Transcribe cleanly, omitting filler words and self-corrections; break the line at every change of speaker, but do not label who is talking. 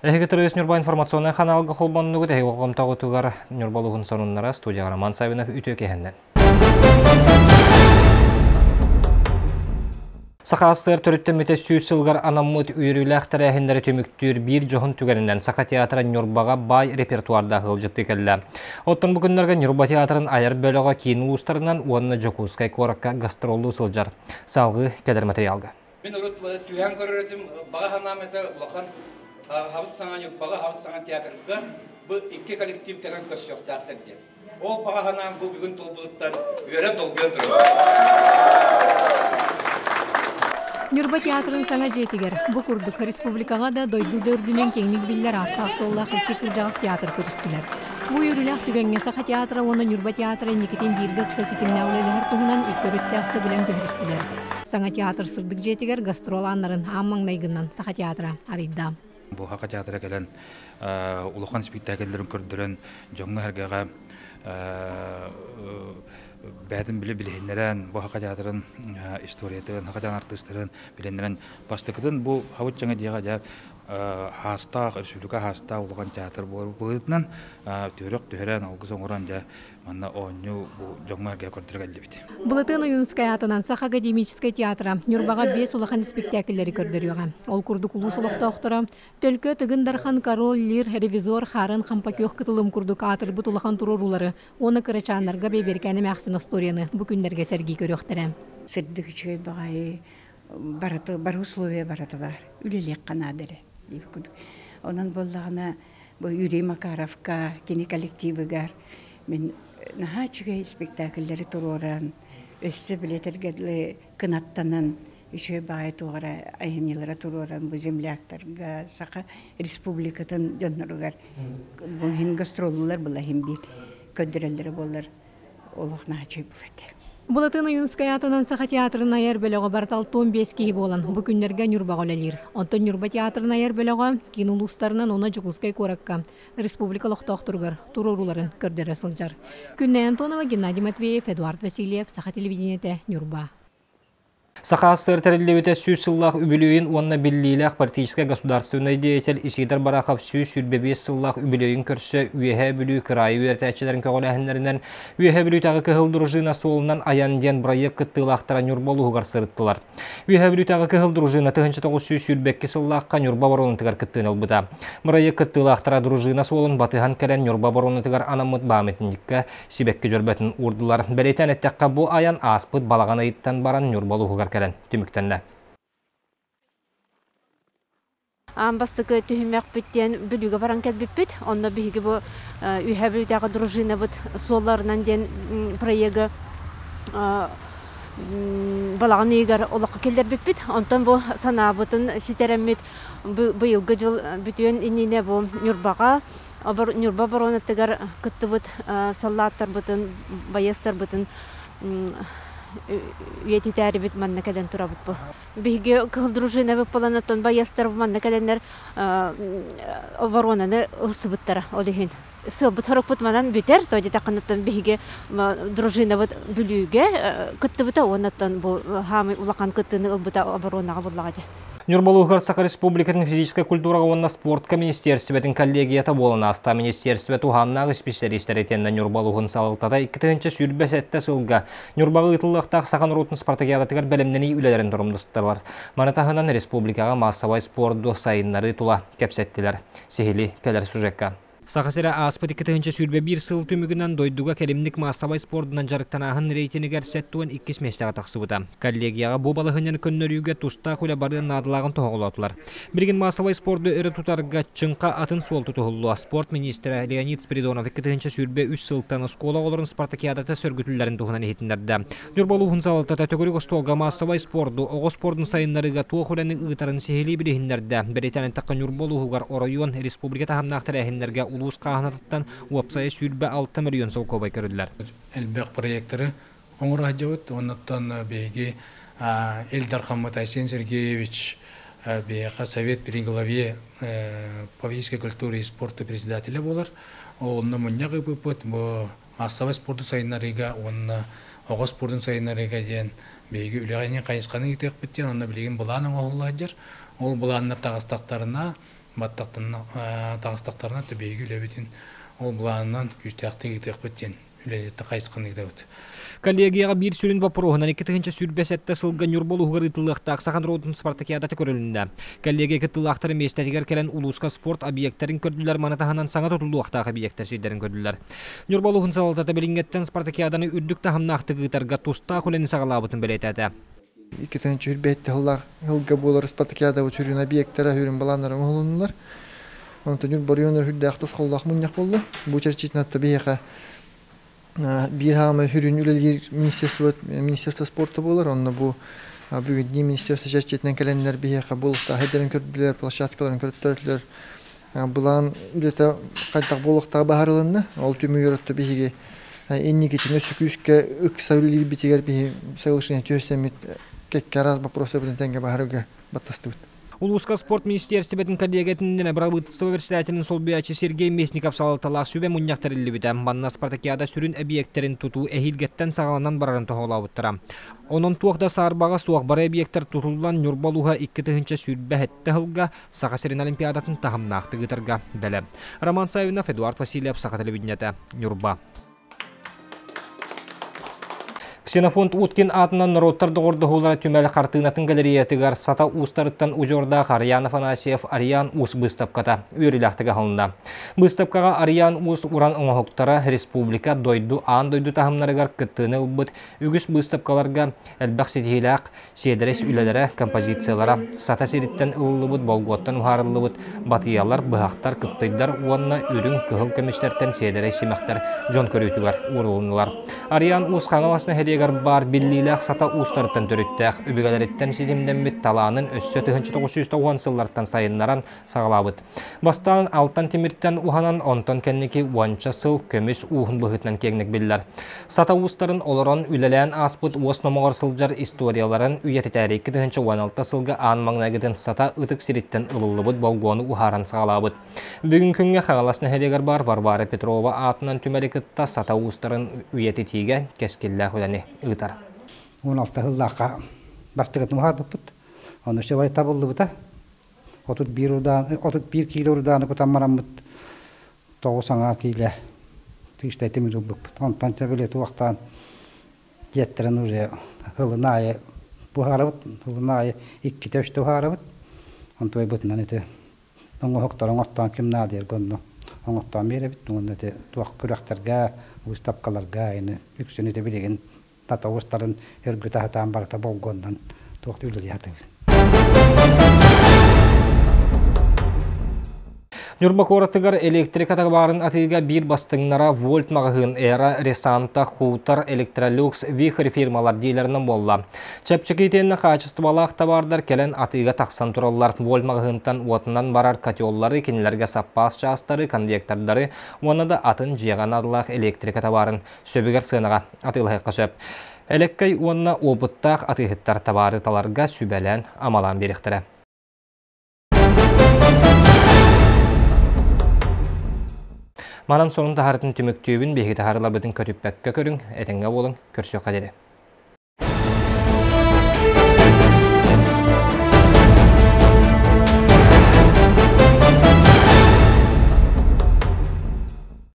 Эһиги Тырыыс Ньурба информационнай ханаалга холбоннугут эһиги болҕомтоҕутугар Ньурба улууһун сонуннара студияҕа Роман Савинов үтүө киһиннэн. Саха астыар төрүттэммитэ сүүс сылгар анаммыт үөрүүлээх тэрээһиннэри түмүктүүр биир дьоһун түгэнинэн Саха театра Ньурбаҕа баай репертуардаах ыалдьыттыы кэллэ. Оттон бу күннэргэ Ньурба театрын айар бөлөҕө киин улуустарынан уонна Дьокуускай куоракка гастроллуу сылдьар. Салгыы кэлэр материалга.
Мин урут түһээн көрөр этим, баҕа санаам этэ улахан хабыс саҥа Ньурбаҕа хабыс саҥа театрга бу икки коллектив кэлэн көрсүөхтээхтэр диэн. Ол баҕа санаам бу бүгүн туолбутуттан үөрэн долгуйан турабын.
Ньурба театрын саҥа дьиэтигэр бу курдук республикаҕа да дойду да үрдүнэн киэҥник биллэр ааттаах-суоллаах икки кырдьаҕас театр көрүстүлэр. Бу үөрүүлээх түгэҥҥэ Саха театра уонна Ньурба театра инникитин бииргэ ыкса ситимнээх үлэлэһэр туһунан икки өрүттээх сөбүлэҥ түһэристилэр. Саҥа театр сырдык дьиэтигэр гастрол ааннарын аан маҥнайгынан Саха театра арыйда.
Бу Саха театра кэлэн улахан спектакльлэрин көрдөрөн дьоҥҥо-сэргэҕэ бэйэтин били билиһиннэрэн бу Саха театрын историятын, Саха театрын артыыстарын билиннэрэн бастакытын бу хабыт дьаҥа диэҕэ дьэ хаастаах республика хаастаах улахан театр буолар быһыытынан түөрэх түһэрэн алгыс оҥорон дьэ манна оонньуу бу дьоҥҥо эргэ көрдөрө кэллибит.
Былатыан Ойуунускай аатынан Саха академическай театра Ньурбаҕа биэс улахан испиктээкиллэри көрдөрүөҕэ. Ол курдук улуус олохтоохторо Төлкө, Тыгын Дархан, Король Лир, Ревизор, Хаарын Хампа күөх кытылым курдук аатырбыт улахан туруоруулары уонна кырачааннарга бэйбэрикээн эмээхсин остуоруйаны бу күннэргэ сэргии көрүөхтэрэ.
Сырдык үчүгэй баҕайы барыта бары условия барыта баар. Үлэлиэххэ наада эрэ диэбит курдук. Онон буоллаҕына бу Юрий Макаровка, кини коллективыгар мин наһаа үчүгэй спектакльлэри туруоран, өссө билэтэргэ дылы кынаттанан үчүгэй баҕайы туох эрэ айымньылара туруоран бу земляктарга, Саха Республикатын дьонноругар бу иһин гастроллуулар была иһин биир көрдөрөллөрө буоллар олох наһаа үчүгэй буолуо этэ.
Былатыан Ойуунускай аатынан Саха театрын айар бөлөҕө барыта 65 киһи буолан, бу күннэргэ Ньурбаҕа үлэлиир. Онтон Ньурба театрын айар бөлөҕө киин улуустарынан уонна Дьокуускай куоракка республика олохтоохторугар туруорууларын көрдөрө сылдьар. Күннэй Антонова, Геннадий Матвеев, Эдуард Васильев, Саха телевидениетэ, Ньурба.
Саха СССР тэриллибитэ сүүс сыллаах үбүлүөйүн уонна биллиилээх политическай государственнай деятель Исидор Барахов 125 сыллаах үбүлүөйүн көрсө Үөһээ Бүлүү кыраайы үөрэтээччилэрин көҕүлээһиннэринэн Үөһээ Бүлүүтээҕи Кыһыл дружина суолунан айан диэн бырайыак кыттыылаахтара Ньурба улууһугар сырыттылар. Үөһээ Бүлүүтээҕи Кыһыл дружина 1922 сыллаахха Ньурба боруонатыгар кыттыыны ылбыта. Бырайыак кыттыылаахтара дружина суолун батыһан кэлэн Ньурба боруонатыгар анаммыт памятникка сибэкки дьөрбөтүн уурдулар. Бэлиэтээн эттэххэ, бу айан ааспыт балаҕан ыйыттан баран Ньурба улууһугар кэлэн түмүктэннэ.
Аан бастакы түһүмэхпит диэн Бүлүүгэ баран кэлбиппит. Онно биһиги бу Үөһээ Бүлүүтээҕи дружинабыт суолларынан диэн проегы балаҕан ыйыгар олоххо киллэрбиппит. Онтон бу санаабытын ситэрэммит быйылгы дьыл бүтүөн иннинэ бу Ньурбаҕа Ньурба оборонатыгар кыттыбыт саллааттарбытын, байыастарбытын үйэтитээрибит манна кэлэн турабыт бу. Биһиги кыһыл дружинабыт буолан оттон байыастар манна кэлэннэр оборонаны ылсыбыттара ол иһин. Сыалбыт-сорукпут манан бүтэр, то диэтэххинэ биһиги дружинабыт Бүлүүгэ кыттыбыта уонна бу хаамый улахан кыттыыны ылбыта оборонаҕа буллаҕа дии.
Ньурба улууһугар Саха Республикатын физическэй культураҕа уонна спортка министиэрстибэтин коллегията буолан ааста. Министиэрстибэ туһааннаах исписэлиистэрэ итиэннэ Ньурба улууһун салалтата 2027 сылга Ньурбаҕа ыытыллыахтаах саха норуотун спартакиадатыгар бэлэмнэнии үлэлэрин торумнастылар. Маны таһынан республикаҕа маассабай спорду сайыннарыы тула кэпсэттилэр. Сиһили кэлэр сюжекка. Саха сирэ ааспыт 2021 сыл түмүгүнэн дойдуга кэлимник маассабай спордунан дьарыктанааһын рейтинигэр 72 миэстэҕэ тахсыбыта. Коллегияҕа бу балаһыанньаны көннөрүүгэ тустаах үлэ барыан наадалааҕын тоһоҕолоотулар. Билигин маассабай спорду өрө тутарга чыҥха атын суол тутуһуллуо. Спорт миниистирэ Леонид Спиридонов 2023 сылтан оскуола оҕолорун спартакиадата сөргүтүллэрин туһунан иһитиннэрдэ. Ньурба улууһун салалтата төгүрүк остуолга маассабай спорду, оҕо спордун сайыннарыыга туох үлэни ыытарын сиһилии билиһиннэрдэ. Бэлиэтээн эттэххэ, Ньурба улууһугар оройуон, республика таһымнаах тэрээһиннэргэ улуус хааһынатыттан уопсайа 26 мөлүйүөн солкуобай көрүллэр.
Элбэх проекторы оҥоро сылдьабыт. Оннуттан биһиги Ил Дархаммыт Айсен Сергеевич биһиэхэ Совет при главе по физической культуре и спорту председателя буолар. Ол онно мунньах ыыппыппыт. Бу маассабай спорду сайыннарыыга уонна оҕо спордун сайыннарыыга диэн биһиги үлэҕэ хайысханы ыытыахпыт диэн онно билигин былаан оҥоһулла сылдьар. Ол былааннар таҕыстахтарына баттахтарына таҕыстахтарына биһиги үлэбитин ол былаанынан күүстээхтик ыытыахпыт диэн үлэлиэхтэ хайысханы ыытабыт.
Коллегияҕа биир сүрүн боппуруоһунан 2027 сылга Ньурба улууһугар ыытыллыахтаах Саха норуотун спартакиадата көрүлүннэ. Коллегия кыттыылаахтара миэстэтигэр кэлэн улууска спорт объектарын көрдүлэр, маны таһынан саҥа тутуллуохтаах объектар сирдэрин көрдүлэр. Ньурба улууһун салалтата билиҥҥэттэн спартакиаданы үрдүк таһымнаахтык ыытарга тустаах үлэни саҕалаабытын бэлиэтээтэ.
2027 сыллаах сылга буолар спартакиадабыт сүрүн объектара, сүрүн былааннара оҥоһулуннулар. Онтон Ньурба оройуонугар сүрдээх тосхоллоох мунньах буолла. Бу чэрчитинэн биһиэхэ биир хаамай сүрүн үлэлиир министерство, министерство спорта буолар. Онно бу бүгүннүү министерство чэрчитинэн кэлэннэр биһиэхэ буолуохтаах сирдэрин көрдүлэр, площадкаларын көрдөрдүлэр. Былаан үлэтэ хайдах буолуохтааҕа быһаарылынна. Ол түмүгэр өттө биһиги инникитин өссө күүскэ ыкса үлэлиирбитигэр биһи соглашение түһэрсэммит кэккэ араас боппуруостарбытын тэҥҥэ быһаарарга баттастыбыт.
Улууска спорт министиэристибэтин коллегиятын бырабыыталыстыба председателин солбуйааччы Сергей Местников салалталаах сүбэ мунньах тэриллибитэ. Манна спартакиада сүрүн эбийиэктэрин тутуу эһиилгэттэн саҕаланан барарын тоһоҕолообуттара. Онон туох да саарбаҕа суох бары эбийиэктэр тутуллан Ньурба улууһа 2027 сылга Саха сирин Олимпиадатын таһымнаахтык ыытарга бэлэм. Роман Савинов, Эдуард Васильев, Саха телевидениета, Ньурба. Ксенофонт Уткин аатынан норуоттар доҕордоһуулара түмэл хартыынатын галереятыгар Сата уустарыттан удьуордаах Ариан Афанасьев Ариан Уус быыстапката үөрүүлээхтик аһылынна. Быыстапкаҕа Ариан Уус уран оҥоһуктара республика, дойду, аан дойду таһымнарыгар кыттыыны ылбыт үгүс быыстапкаларга элбэх ситиһиилээх Сиэдэрис үлэлэрэ, композициялара Сата сириттэн ылыллыбыт болгуоттан уһаарыллыбыт батыйалар, быһахтар, кыптыйдар уонна үрүҥ, кыһыл көмүстэртэн сиэдэрэй симэхтэр дьон көрүүтүгэр уурулуннулар. Ариан Уус Хаҥалас нэһилиэгэр баар биллиилээх Сата уустарыттан төрүттээх, өбүгэлэриттэн ситимнэммит талаанын өссө 1990 сыллартан сайыннаран саҕалаабыт. Бастаан алтан тимиртэн уһанан, онтон кэнники уонча сыл көмүс ууһун быһыытынан киэҥник биллэр. Сата уустарын олорон үлэлээн ааспыт уос номоҕор сылдьар историяларын үйэтитээри 2016 сылга аан маҥнайгытын Сата ытык сириттэн ылыллыбыт болгуону уһааран саҕалаабыт. Бүгүн күҥҥэ Хаҥалас нэһилиэгэр баар Варвара Петрова аатынан түмэли кытта Сата уустарын үйэтитиигэ кэскиллээх үлэни ыытар.
16 сыллаахха бастакытын уһаарбыппыт. Ону үчүгэй табыллыбыта. 31 удаан 31 киилэ урудааны кутан бараммыт 9 аҥаар киилэ тыыстай тимир ылбыппыт. Онтон чэ били туохтаан дьиэттэрин уже ылын аайы буһаарабыт, ылын аайы иккитэ-үстэ буһаарабыт. Онтуойбутунан ити оҥоһуктары оҥортоон ким наадыйарга онно оҥортоон биэрэбит. Уонна ити туох күрэхтэргэ, выставкаларга ини үксүн ити билигин тата уустарын өргүтэ сатаан барыта болгуоннан туох да үлэлии сатыыбын.
Ньурба куоратыгар электрика табаарын атыыга биир бастыҥнара Вольт маҕаһыын, Эра, Ресанта, Хутор, Электролюкс, Вихрь фирмалар диилэринэн буолла. Чэпчэки итиэннэ хаачыстыбалаах табаардар кэлэн атыыга тахсан тураллар. Вольт маҕаһыынтан уотунан барар котеллары, кинилэргэ саппаас чаастары, конвектордары уонна да атын дьиэҕэ наадалаах электрика табаарын сөбүгэр сыанаҕа атыылаһыахха сөп. Элэккэй уонна опыттаах атыыһыттар табаары таларга сүбэлээн амалаан биэриэхтэрэ. Манан сонун таһарытын түмүктүүбүн биһиги таһарыларбытын көтүппэккэ көрүҥ, этэҥҥэ буолуҥ, көрсүөххэ диэри.